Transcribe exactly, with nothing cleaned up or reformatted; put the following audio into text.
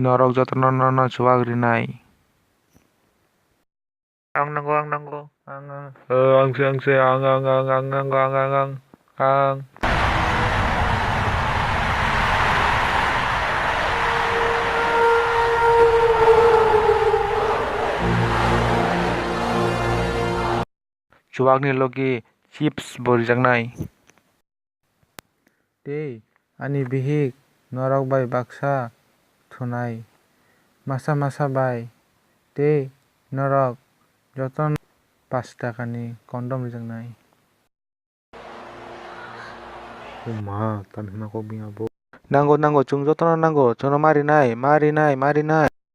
Norok jotono nono chuwak rinai. Ang nango, ang nango, ang, ang. Eh, ang se, ang se, ang, ang, ang, ang, nango, ang, ang, ang, ang. Chuwakni logi chips bo rijaknai. Tei ani bihik norok bai baksa thunai, masa masa bai, tei norok jotono pash takani condom rijaknai. O ma, tamni hwnna kok bini abo. Nango, nango, chwng jotono nango, chwngno ma rinai, ma rinai, ma rinai.